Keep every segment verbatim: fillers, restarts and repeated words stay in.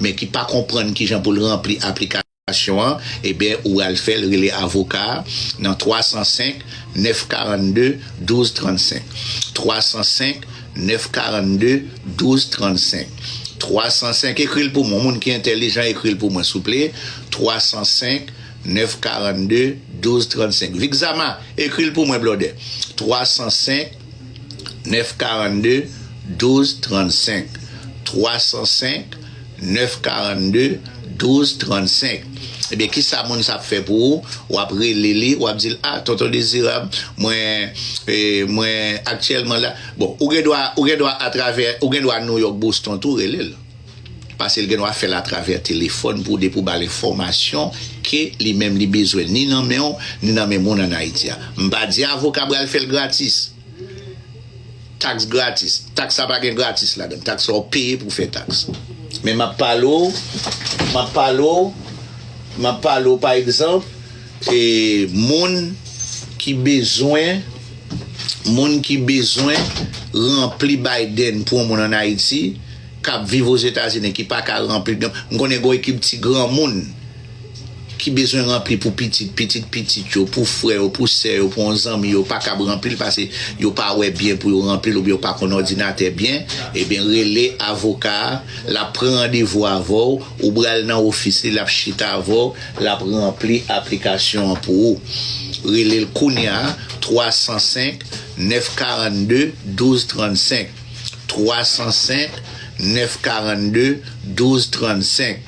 men ki pa konprann kijan pou l ranpli aplikasyon an, ebyen, ou al fè l, rele avoka a nan twa san senk, nèf karannde, douz trannsenk. Twa san senk, nèf karannde, douz trannsenk. Twa san senk, ekri l pou mwen. Moun ki entèlijan, ekri l pou mwen, souple. Twa san senk, nèf karannde, douz trannsenk. Vixama, ekri l pou mwen, blòdè. Twa san senk, nèf karannde, douz trannsenk. Twa san senk, nèf karannde, douz trannsenk. Ebyen, kisa moun sa ap fè pou ou? W ap rele li, w ap di l, "A, Tonton Dezirab, mwen, e, mwen aktyèlman la." Bon, ou gen dwa, ou gen dwa atravè, ou gen dwa Nouyòk, Boston tou, rele l. Paske l gen dwa fè l atravè telefòn pou depi w ba l enfòmasyon ke li menm li bezwen ni nan men w, ni nan men moun ann Ayiti a. M pa di avoka pral fè l gratis. Taks gratis. Taks sa pa gen gratis ladan l. Taks sa w peye pou w fè taks. Men m ap pale w, m ap pale w, m ap pale w, pa egzanp, e, moun ki bezwen, moun ki bezwen ranpli Biden pou yon moun ann Ayiti, k ap viv Ozetazini, ki pa ka ranpli. M konnen gen yon ekip ti granmoun ki bezwen ranpli pou pitit, pitit pitit yo, pou frè yo, pou sè yo, pou yon zanmi yo, pa kab ranpli l paske yo pa wè byen pou yo ranpli l oubyen yo pa konn òdinatè byen, ebyen, rele avoka a, l ap pran randevou avè w, ou pral nan ofis li, l ap chita avè w, l ap ranpli aplikasyon an pou ou. Rele l kounye a, twa san senk, nèf karannde, douz trannsenk. Twa san senk, nèf karannde, douz trannsenk.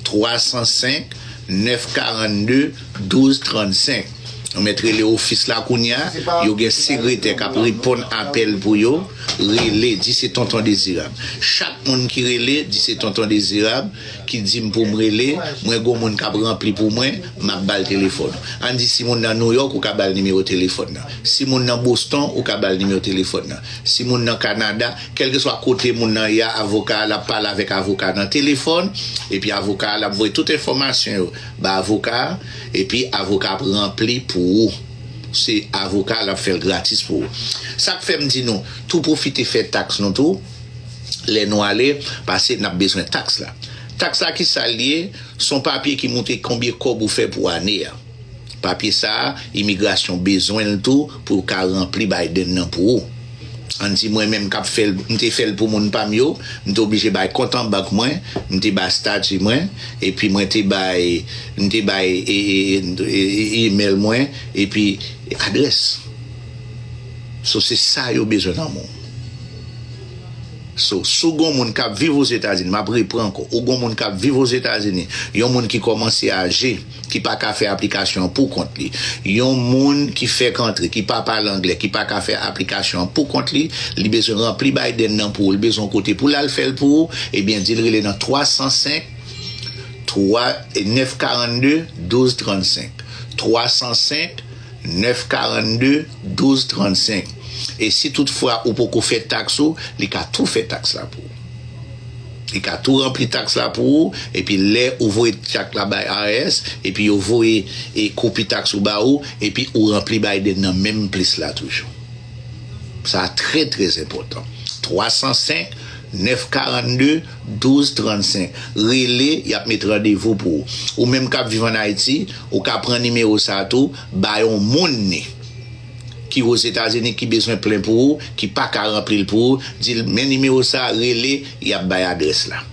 Twa san senk, nèf karannde, douz trannsenk. Ou mèt rele ofis la kounye a, yo gen sekretè k ap reponn apèl pou yo. Rele, di se Tonton Dezirab. Chak moun ki rele, di se Tonton Dezirab, ki di m pou m rele, mwen gon moun k ap ranpli pou mwen, m ap ba l telefòn. Ann di si moun nan Nouyòk, ou ka ba l nimewo telefòn nan. Si moun nan Boston, ou ka ba l nimewo telefòn nan. Si moun nan Kanada, kèlkeswa kote moun nan ye a, avoka a, l ap pale avèk avoka a nan telefòn, epi avoka a, l ap voye tout enfòmasyon yo ba avoka a, epi avoka a ap ranpli pou ou. Se avoka a, l ap fè l gratis pou ou. Sa k fè m di nou, tou pwofite fè taks nou tou, lè nou ale, paske n ap bezwen taks la. Taks la, kisa l ye? Se yon papye ki montre konbyen kòb ou fè pou ane a. Papye sa a, imigrasyon bezwen l tou pou yo ka ranpli Biden nan pou ou. Ann di mwen menm k ap fè l, m te fè l pou moun pa m yo, m te oblije bay kont an bank mwen, m te bay estati mwen, epi mwen te bay, m te bay e, e, e, e, e, email mwen, epi adrès. So, se sa yo bezwen nan men w. So, si w gon moun k ap viv Ozetazini, m ap repran ankò, ou gon moun k ap viv Ozetazini, yon moun ki kòmanse aje, ki pa ka fè aplikasyon an pou kont li, yon moun ki fèk antre, ki pa pale anglè, ki pa ka fè aplikasyon an pou kont li, li bezwen ranpli Biden nan pou ou, li bezwen yon kote pou l al fè l pou ou, ebyen, di l rele nan twa san senk, twa, nèf karannde, douz trannsenk. Twa san senk, nèf karannde, douz trannsenk. E si toutfwa ou poko fè taks ou, li ka tou fè taks la pou ou. Li ka tou ranpli taks la pou ou, epi lè ou voye chak la bay I R S, epi yo voye e kopi taks ou ba ou, epi ou ranpli Biden nan menm plis la toujou. Sa a trè, trè enpòtan. Twa san senk, nèf karannde, douz trannsenk. Rele, y ap met randevou pou ou. Ou menm k ap viv ann Ayiti, ou ka pran nimewo sa a tou, ba yon moun li ki Ozetazini, ki bezwen plen pou ou, ki pa ka ranpli l pou ou, di l, "Men nimewo sa a, rele, y ap bay adrès la."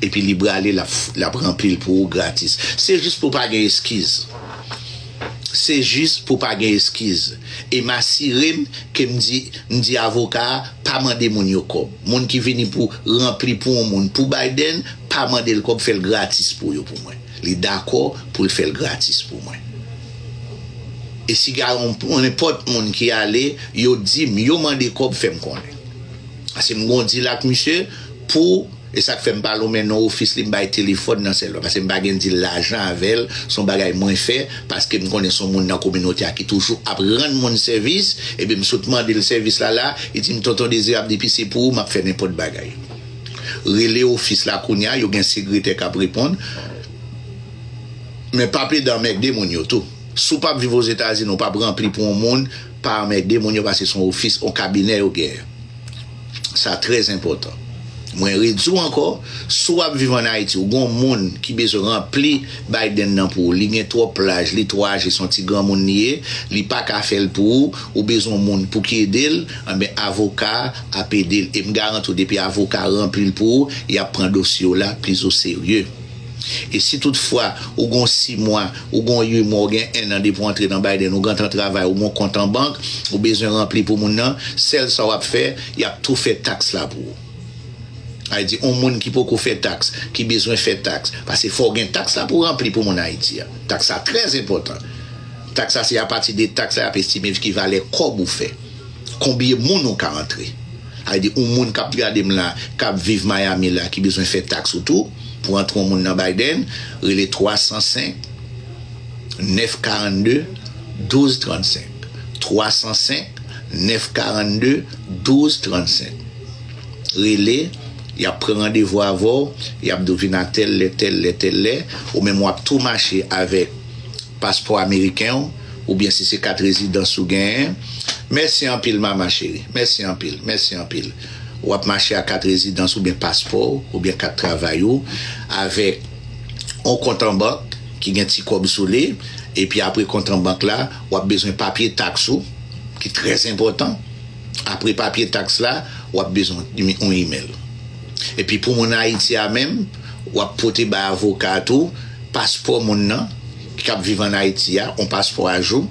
Epi li prale, l ap, l ap ranpli l pou ou gratis. Se jis pou pa gen eskiz. Se jis pou pa gen eskiz. E m asire m ke m di, m di avoka a, pa mande moun yo kòb. Moun ki vini pou ranpli pou yon moun, pou Biden, pa mande l kòb, fè l gratis pou yo, pou mwen. Li dakò pou l fè l gratis pou mwen. E si gen yon, nenpòt moun ki ale, yo di m, yo mande kòb, fè m konnen. Paske m gon dil ak misye pou, e sa k fè m pa lonmen non ofis li, m bay telefòn nan sèlman. Paske m pa gen dil lajan avè l, se yon bagay mwen fè, paske m konnen se yon moun nan kominote a ki toujou ap rann moun sèvis, epi m sot mande l sèvis la la, li di m, "Tonton Dezirab, depi se pou ou, m ap fè nenpòt bagay." Rele ofis la kounye a, yo gen sekretè k ap reponn. Men pa plede anmègde moun yo tou. Si w p ap viv Ozetazini, w p ap ranpli pou yon moun, pa anmègde moun yo, paske se yon ofis, yon kabinè yo genyen. Sa trè enpòtan. Mwen redi w ankò, si w ap viv ann Ayiti, ou gon moun ki bezwen ranpli Biden nan pou ou, li gen twòp laj, li twò aje, se yon ti granmoun li ye, li pa ka fè l pou ou, ou bezwen yon moun pou ki ede l, anben avoka a ap ede l. E m garanti w, depi avoka a ranpli l pou ou, y ap pran dosye w la plis o serye. E si toutfwa ou gon sis mwa, ou gon uit mwa, ou gen en an depi w antre nan Biden, ou gentan travay, ou gon kont an bank, ou bezwen ranpli pou moun nan, sèl sa w ap fè, y ap tou fè taks la pou ou. Sa vle di, yon moun ki poko fè taks, ki bezwen fè taks, paske fò w gen taks la pou w ranpli pou moun Ayiti a. Taks la trè enpòtan. Taks la, se apati de taks la y ap estime ki valè kòb ou fè. Konbyen moun ou ka antre. Sa vle di, yon moun k ap gade m la, k ap viv Miami la, ki bezwen fè taks ou tou, pou antre yon moun nan Biden, rele twa san senk, nèf karannde, douz trannsenk. Twa san senk, nèf karannde, douz trannsenk. Rele, y ap pran randevou avè w, y ap di w vin a tèl lè, tèl lè, tèl lè, ou menm w ap tou mache avèk paspò ameriken w, oubyen si se kat rezidans ou genyen. Mèsi anpil, mama cheri. Mèsi anpil, mèsi anpil. W ap mache ak kat rezidans oubyen paspò w, oubyen kat travay ou, avèk yon kont an bank ki gen ti kòb sou li, epi apre kont an bank la, w ap bezwen papye taks ou, ki trè enpòtan. Apre papye taks la, w ap bezwen yon imèl. Epi pou moun Ayiti a menm, w ap pote bay avoka a tou paspò moun nan k ap viv ann Ayiti a, yon paspò ajou.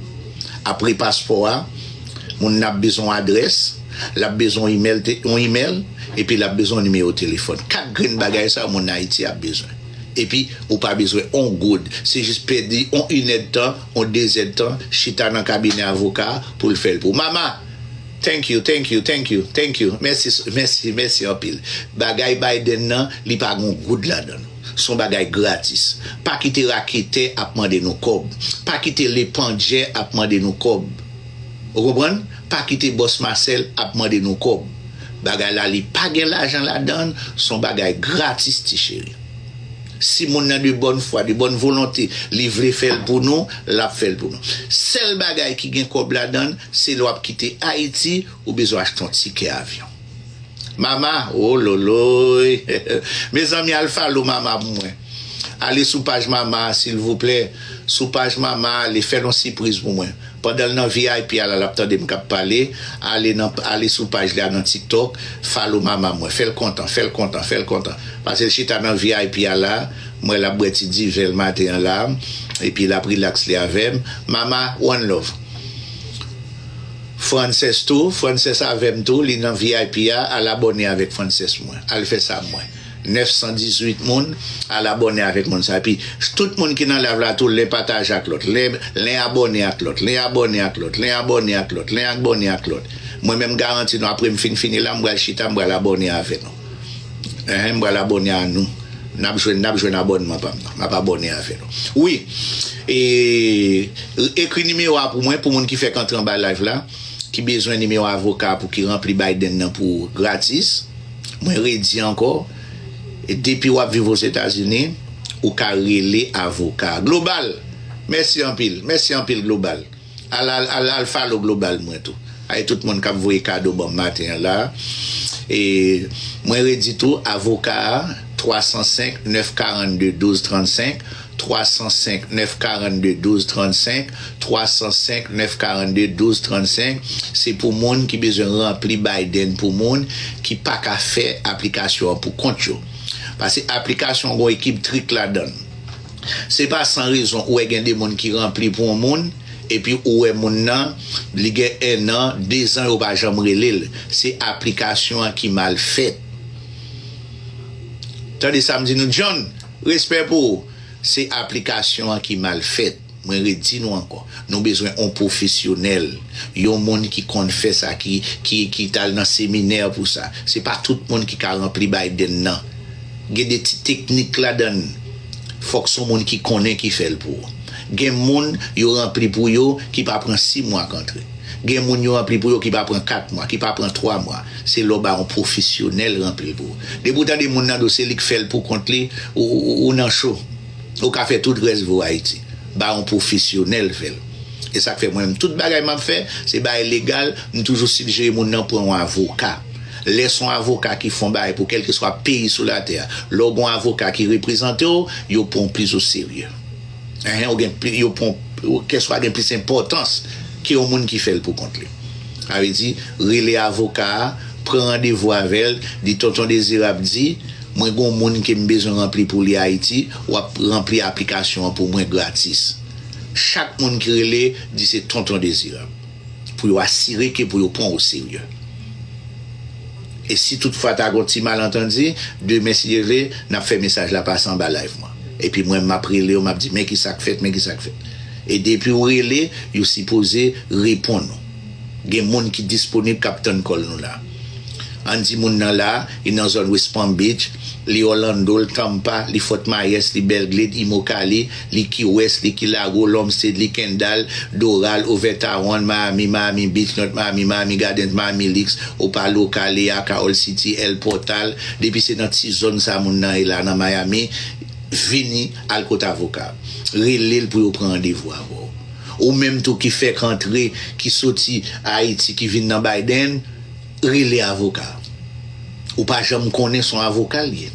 Apre paspò a, moun nan ap bezwen yon adrès, l ap bezwen yon imèl, te- yon imèl, epi l ap bezwen yon nimewo telefòn. Kat grenn bagay sa yo moun Ayiti ap bezwen. Epi, ou pa bezwen yon goud. Se jis pèdi yon inèdtan, yon dezèdtan, chita nan kabinè avoka a pou l fè l pou ou. Mama, thank you, thank you, thank you, thank you. Mèsi, mèsi, mèsi anpil. Bagay Biden nan, li pa gon goud ladan l. Se yon bagay gratis. Pa kite raketè ap mande nou kòb. Pa kite lepandjè ap mande nou kòb. Ou konprann? Pa kite bòs Masèl ap mande nou kòb. Bagay la, li pa gen lajan ladan l, se yon bagay gratis, ti cheri. Si moun nan de bòn fwa, de bòn volonte, li vle fè l pou nou, l ap fè l pou nou. Sèl bagay ki gen kòb ladan l, se lè w ap kite Ayiti, ou bezwen achte yon tikè avyon. Mama, ololoy. Mezanmi, al follow mama pou mwen. Ale sou paj mama a, silvouplè. Sou paj mama a, ale fè l yon sipriz pou mwen. Pandan l nan V I P a la, l ap tande m k ap pale. Ale nan, ale sou paj li a nan TikTok. Follow mama mwen. Fè l kontan, fè l kontan, fè l kontan. Paske l chita nan V I P a la. M wè l ap bwè ti diven l maten an la. Epi l ap rilaks li avè m. Mama, one love. Frances tou, Frances avè m tou, li nan V I P a, al abòne avèk Frances mwen. Al fè sa mwen. Nèf san dizuit moun, al abòne avèk moun sa. Epi, tout moun ki nan live la tou, len pataje ak lòt, len, len abòne ak lòt, len abòne ak lòt, len abòne ak lòt, len abòne ak lòt. Mwen menm, m garanti nou, apre m fin fini la, m pral chita, m pral abòne avè nou. Enhen, m pral abòne a nou. N ap jwenn, n ap jwenn abònman pa m nan. M ap abòne avè nou. Wi. E, ekri nimewo a pou mwen, pou moun ki fèk antre anba live la, ki bezwen nimewo avoka pou ki ranpli Biden nan pou ou gratis. Mwen redi ankò, e depi w ap viv Ozetazini, ou ka rele avoka. Global, mèsi anpil. Mèsi anpil, Global. Al, al, al, al follow Global mwen tou. Ay, tout moun k ap voye kado ban m maten an la. E mwen redi tou, avoka a, twa san senk, nèf karannde, douz trannsenk, twa san senk, nèf karannde, douz trannsenk, twa san senk, nèf karannde, douz trannsenk. Se pou moun ki bezwen ranpli Biden, pou moun ki pa ka fè aplikasyon an pou kont yo. Paske aplikasyon an gon ekip trik ladan l. Se pa san rezon ou wè gen de moun ki ranpli pou yon moun, epi ou wè moun nan, li gen en an, dezan, yo pa janm rele l. Se aplikasyon an ki mal fèt. Tande sa m di nou, John, respè pou ou. Se aplikasyon an ki mal fèt. Mwen redi nou ankò. Nou bezwen yon pwofesyonèl, yon moun ki konn fè sa, ki, ki, ki t al nan seminè pou sa. Se pa tout moun ki ka ranpli Biden nan. Gen de ti teknik ladan l. Fòk se yon moun ki konnen ki fè l pou ou. Gen moun yo ranpli pou yo ki pa pran sis mwa k antre. Gen moun yo ranpli pou yo ki pa pran kat mwa, ki pa pran twa mwa. Se lè w ba yon pwofesyonèl ranpli l pou ou. Depi w tande moun nan di w se li k fè l pou kont li, ou, ou, ou nan cho. Ou ka fè tout rès vi w Ayiti. Ba yon pwofesyonèl fè l. E sa k fè mwen menm, tout bagay m ap fè, se bagay legal, m toujou sijere moun nan pran yon avoka. Lè se yon avoka ki fè yon bagay pou kèlkeswa peyi sou latè a, lè w gen yon avoka ki reprezante w, yo pran w plis o serye. Enhen, ou gen pli, yo pran w, kèswa gen plis enpòtans ke yon moun ki fè l pou kont li. Sa vle di, rele avoka a, pran randevou avè l, di Tonton Dezirab di, mwen gen yon moun ke m bezwen ranpli pou li Ayiti, w ap ranpli aplikasyon an pou mwen gratis. Chak moun ki rele, di se Tonton Dezirab. Pou yo asire ke pou yo pran w o serye. E si toutfwa ta gen yon ti malantandi, demen, si Dye vle, n ap fè mesaj la pase anba live mwen. Epi mwen, m ap rele yo, m ap di, men ki sa k fèt, men ki sa k fèt. E depi w rele, yo sipoze reponn ou. Gen moun ki disponib k ap tann call nou la. Ann di moun nan la, li nan zòn West Palm Beach, li Orlando, li Tampa, li Fort Myers, li Belgrade, Immokalee, li Key West, li Key Largo, Lumstead, li Kendall, Doral, Overtown, Miami, Miami Beach, North Miami, Miami Gardens, Miami Lakes, Opa-locka, Lea, Carol City, El Portal, depi se nan ti zòn sa moun nan ye la nan Miami, vini al kot avoka. Rele l pou yo pran randevou avè w. Ou menm tou ki fèk antre, ki soti Ayiti, ki vin nan Biden, rele avoka. Ou pa janm konnen se yon avoka l ye.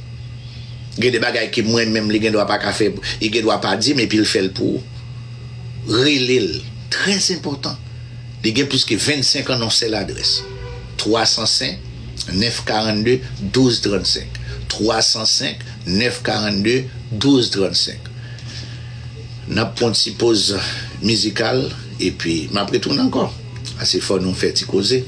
Gen de bagay ke mwen menm li gen dwa pa ka fè, li gen dwa pa di m epi l fè l pou ou. Rele l. Trè enpòtan. Li gen plis ke vennsenk an nan yon sèl adrès. twa san senk, nèf karannde, douz trannsenk. twa san senk, nèf karannde, douz trannsenk. N ap pran ti poz mizikal, epi m ap retounen ankò. Ase fò nou fè ti koze.